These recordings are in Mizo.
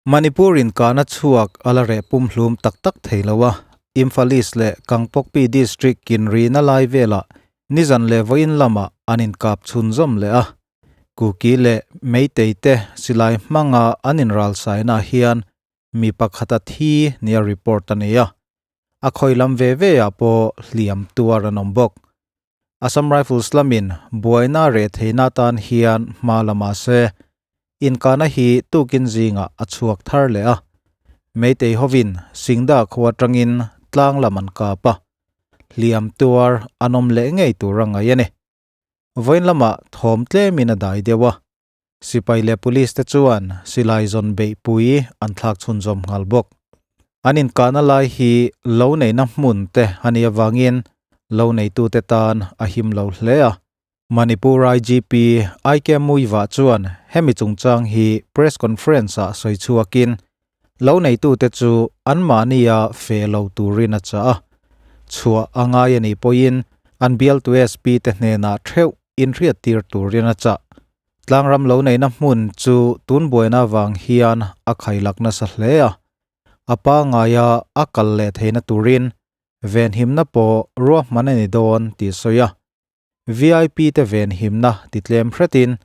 Manipur inkahna chhuak a la reh pumhlum tak tak thei lo a, Imphal East leh Kangpokpi District kinrina lai velah nizan leh vawiin lamah an inkap chhunzawm leh a. Kuki leh Meitei te silai hmanga an inralsaina hian mi pakhata thi nia report a nei a, a khawi lam ve ve ah pawh hliam tuar an awm bawk. Assam Rifles lamin buaina reh theihna atan hian hma la mah se, inkahna hi tukin zingah a chhuak thar leh a. Meitei hovin Singda khua atangin tlang lam an kap a, hliam tuar an awm leh ngei tur a ngaih a ni. Vawiin lamah thawm tlemin a dai deuh a, Sipai leh Police te chuan silai zawn beihpui an thlak chhunzawm nghal bawk. An inkahna lai hi lo neihna hmun te a nih avangin lo neitute tan a him lo hle a. Manipur IGP IK Muivah chuan hemi chungchang hi press conference ah sawi chhuakin lo neitute chu anmahnia feh lo turin a chah a. Chhuah a ngai a nih pawhin an bialtu SP te hnenah theuh inhriattir turin a chah. Tlangram lo neihna hmun chu tun buaina avang hian a khailak nasa hle a, a pangaia a kal leh theihna turin venhimna pawh ruahman a ni dawn tih a sawi a. VIP te venhimna ti tlem hretin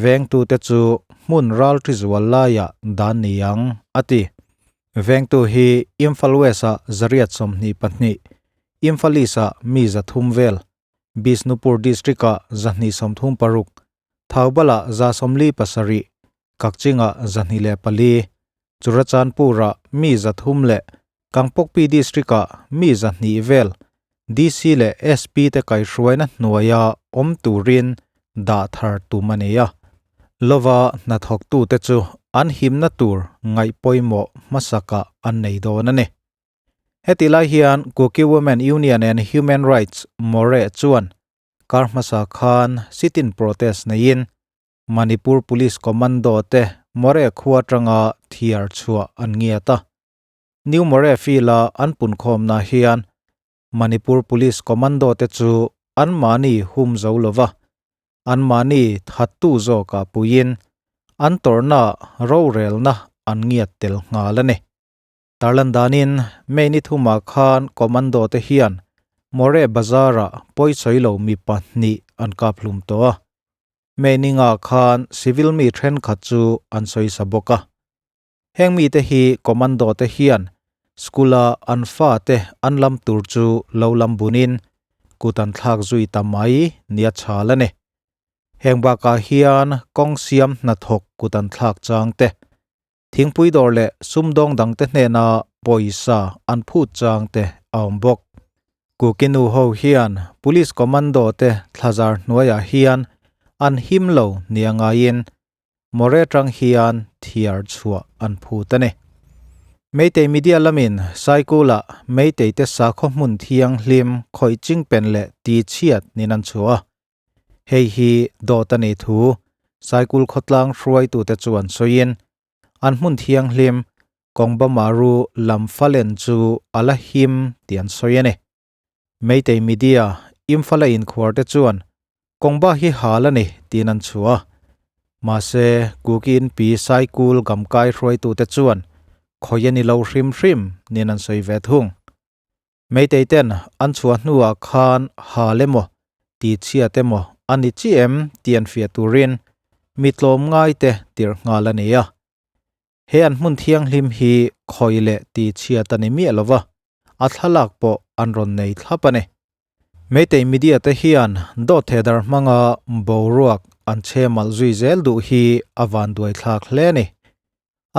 vengtute chu hmun ralṭi zual laiah dan ni ang, a ti. Vengtu hi Imphal West-ah 122, Imphal East-ah mi 300 vel, Bishnupur District-ah 236, Thoubal-ah 47, Kakching-ah 204, Churachandpur-ah mi 300 leh Kangpokpi District-ah mi 200 vel DC leh SP te kaihhruaina hnuaia awm turin dah thar tum a nei a. Lova hnathawktute chu an himna tur ngaih pawimawh hmasakah an nei dawn a ni. Heti lai hian Kuki Women Union and Human Rights Moreh chuan kar hmasa khan sit-in protest neiin Manipur Police Commando te Moreh khua atanga thiar chhuah an ngiat a. New Moreh Field-a an punkhawmna hian Manipur Police Commando te chu anmahni hum zo lova anmahni thattu zawkah puiin an tawrhna rorelna an ngiat tel nghal a ni. Tarlan danin May ni thumah khan Commando te hian Moreh Bazar-ah pawisawi lo mi pahnih an kap hlum tawh a. May ni nga khan civil mi thenkhat chu an sawisa bawk a. Heng mite hi Commando te hian school-a an fate an lam tur chu lo lam bunin kut an thlak zui ta mai nia chhal a ni. Heng bakah hian kawng siam hnathawk kut an thlak chang te, Thingpui dawr leh sumdawng dangte hnena pawisa an phut chang te a awm bawk. Kuki nu ho hian Police Commando te thlazar hnuaiah hian an him lo nia ngaiin Moreh tang hian thiar chhuah an phut a ni. Meitei media lamin Saikula Meitei te sakhaw hmun thianghlim khawih chingpen leh ti chhiat nin an chhuah a. Hei hi dawt a nih thu Saikul khawtlang hruaitute chuan sawiin, an hmun thianghlim Kongbamaru lam falen chu a la him tih an sawi a ni. Meitei media Imphal-a inkhuarte chuan Kongba hi hal a ni tiin an chhuah a. Mahse, Kuki inpi Saikul gamkai hruaitute chuan khawi a ni lo hrim hrim niin an sawi ve thung. Meitei ten an chhuah hnuah khan hal emaw, tihchhiat emaw a ni chiah em tih an fiah turin mi tlawmngai te tirh nghal a ni a. He an hmun thianghlim hi khawi leh tihchhiat a ni miah lova, a thlalak pawh an rawn nei thlap a ni. Meitei media te hian dawt thedar hmanga boruak an chhe malh zui zel duh hi a vanduaithlak hle a ni.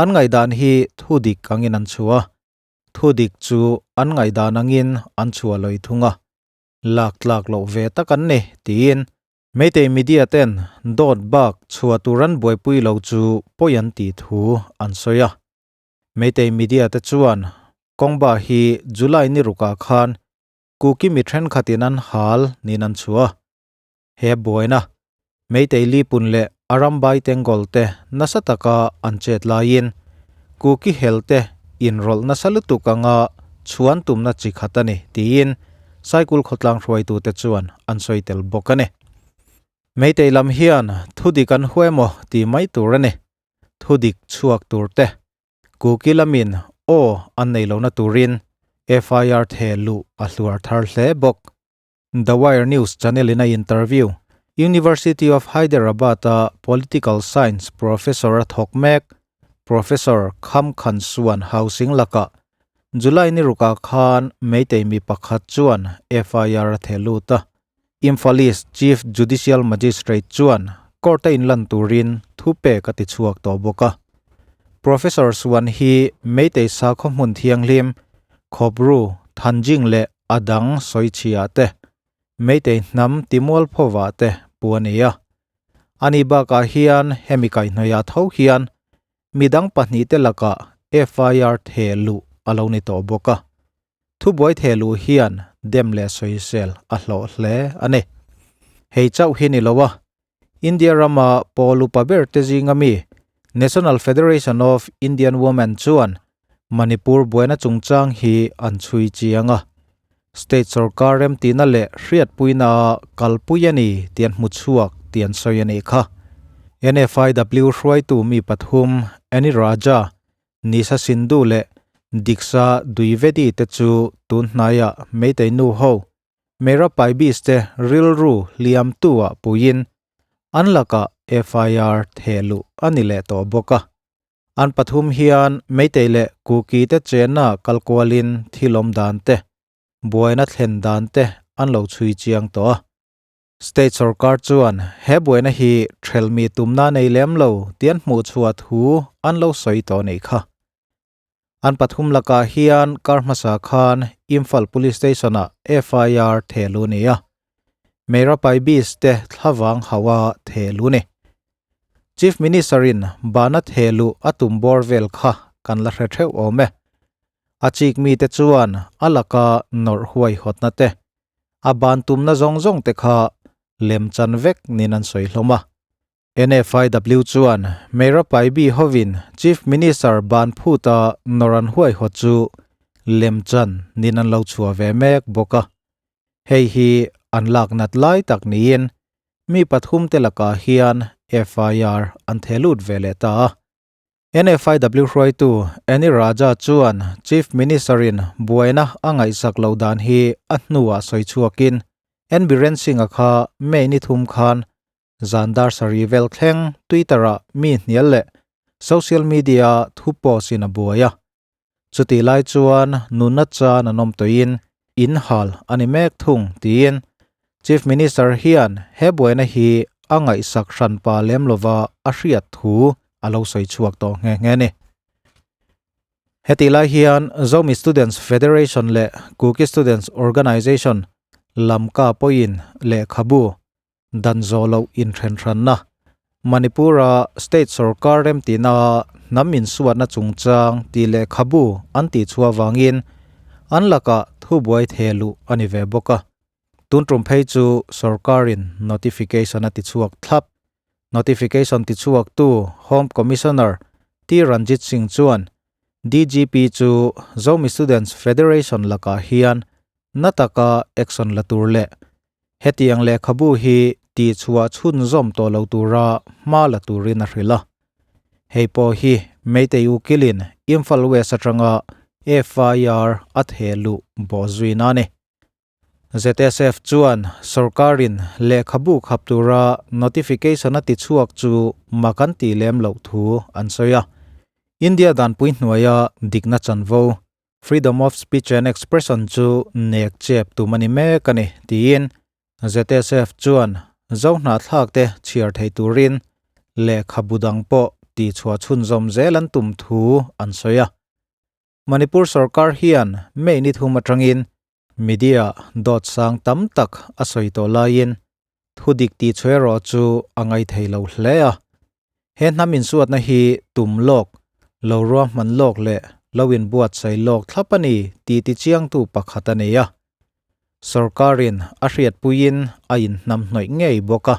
An ngaihdan hi thudik angin an chhuah a. Thudik chu an ngaihdan angin an chhuah lawih thung a, lak tlak loh ve tak an ni, tiin Meitei media ten dawt bak chhuah tur an buaipui lo chu pawi an tih thu an sawi a. Meitei media te chuan Kawngba hi July ni rukah khan Kuki mi thenkhatin an hal niin an chhuah a. He buaina Meitei Lipun leh Arambai Tengol te nasa taka an chet laiin Kuki hel te inrawlh nasa lutuk anga chhuan tumna chi khat a ni tiin Saikul khawtlang hruaitute chuan an sawi tel bawk a ni. Meitei lam hian thudik an huai emaw tih mai tur a ni. Thudik chhuak tur te. Kuki lamin aw an nei lohna turin FIR theh luh a hluar thar hle bawk. The Wire News channel in a interview, University of Hyderabad-a Political Science Professor a thawk mek, Professor Kham Khan Suan Housing lakah July ni rukah khan Meitei mi pakhat chuan FIR a theh lut a. Imphal East Chief Judicial Magistrate chuan court a inlan turin thu pek a ti chhuak tawh bawk a. Professor Suan hi Meitei sakhaw hmun thianghlim, Khawpru, Thanjing leh a dang sawichhiah te, Meitei hnam timualphovah te pu a ni a. Ani bakah hian hemi kaihhnawihah tho hian midang pahnihte lakah FIR theh luh a lo ni tawh bawk a. Thubuai theh luh hian dem leh sawisel a hlawh hle a ni. Hei chauh hi ni lo a, India rama pawl upa ber te zinga mi National Federation of Indian Women chuan Manipur buaina chungchang hi an chhui chiang a, state sorkar remtihna leh hriatpuina a kalpui a ni tih an hmu chhuak tih an sawi a nih kha. NFIW hruaitu mi pathum Annie Raja, Nisha Sindhu leh Diksha Dwivedi te chu tun hnaiah Meitei nu ho Mera Paibis te rilru hliamtu ah puiin an lakah FIR theh luh a ni leh tawh bawk a. An pathum hian Meitei leh Kuki te chenna kal kualin thil awm dan te, buaina thlen dan te an lo chhui chiang tawh a. State sorkar chuan he buaina hi thelmi tumna nei lem lo tih an hmuh chhuah thu an lo sawi tawh a nih kha. An pathum lakah hian kar hmasa khan Imphal Police Station-ah FIR theh luh a ni a, Meira Paibis te thlavang hauha theh luh a ni. Chief Minister-in bana theh luh a tum bawr vel kha kan la hre theuh awm e. A chik mite chuan a laka nawrh huaihawtna te, a ban tumna zawng zawng te kha lemchan vek niin an sawi hlawm a. NFIW chuan Meira Paibi hovin Chief Minister ban phuta nawr an huaihawt chu lemchan nin an lo chhuah ve mek bawk a. Hei hi an lak nat lai tak niin mi pathum te lakah hian FIR an theh lut ve leh ta a. NFIW hruaitu Annie Raja chuan Chief Minister-in buaina a ngaihsak loh dan hi a hnuah sawi chhuakin N Biren Singh-a kha May ni thum khan Zan dar sarih vel thleng Twitter-ah mi hnial leh social media-ah thu post in a buai a. Chutih lai chuan nunna chan an awm tawhin in hal a ni mek thung tiin Chief Minister hian he buaina hi a ngaihsak hranpa lem lova a hriat thu a lo sawi chhuak tawh nghe nghe a ni. Hetih lai hian Zomi Students Federation leh Kuki Students Organisation lamka pawhin lehkhabu Dan zawh loh inthenhranna, Manipur-a state sorkar remtihna hnam insuatna chungchang tih lehkhabu an tihchhuah avangin an lakah thubuai theh luh a ni ve bawk a. Tun tum phei chu sorkarin notification a tichhuak thlap. Notification tichhuaktu Home Commissioner T Ranjit Singh chuan DGP chu Zomi Students Federation lakah hian na taka action la tur leh Hetiang lehkhabu hi tihchhuah chhunzawm tawh lo tura hma la turin a hrilh a. Hei pawh hi Meitei Ukilin Imphal West atanga FIR a theh luh bawh zuina a ni. ZSF chuan sorkarin lehkhabu khap tura notification a tichhuak chu mak an tih lem loh thu an sawi a. India danpui hnuaia dikna chanvo Freedom of Speech and Expression chu nek chep tum a ni mek a ni, tiin ZSF chuan Zohnahthlak te chhiar thei turin lehkhabu dang pawh tihchhuah chhunzawm zel an tum thu an sawi a. Manipur sorkar hian May ni thum atangin media dawt sang tam tak a sawi tawh laiin thudik tihchhuah erawh chu a ngaithei lo hle a. He hnam insuatna hi tum lawk, lo ruahman lawk leh lo inbuatsaih lawk thlap a ni tih tichiangtu pakhat a nei a. Sorkarin a hriatpuiin a inhnamhnawih ngei bawk a.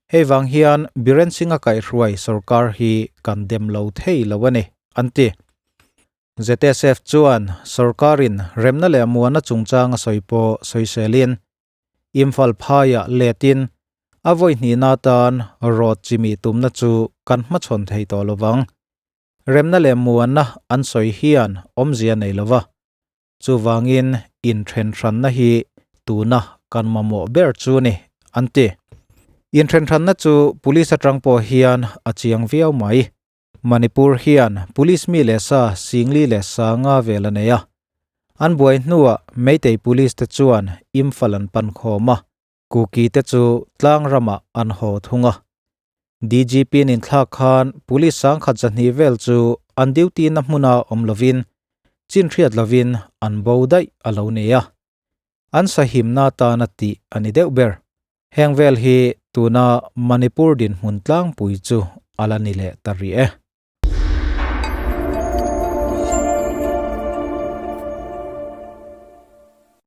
Hei vang hian Biren Singh-a kaihhruai sorkar hi kan dem lo thei lo a ni, an ti. ZSF chuan sorkarin remna leh muana chungchang a sawi pawh sawiselin Imphal phaiah letin a vawi hnihna atan rawt chimih tumna chu kan hmachhawn thei tawh lovang. Remna leh muanna an sawi hian awmzia nei lova, chuvangin inthen hranna hi tuna kan mamawh ber chu ni, an ti. Inthen hranna chu police atang pawh hian a chiang viau mai. Manipur hian police mi leh sa singli leh sanga vel a nei a. An buai hnuah Meitei police te chuan Imphal an pan khawm a, Kuki te chu tlang ramah an haw thung a. DGP nin thlak khan police sangkhat zahnih vel chu an duty na hmuna awm lovin chin hriat lovin an bo daih a lo ni a. An sahimna atana tih a ni deuh ber. Heng vel hi tuna Manipur dinhmun tlangpui chu a la ni leh ta rih e.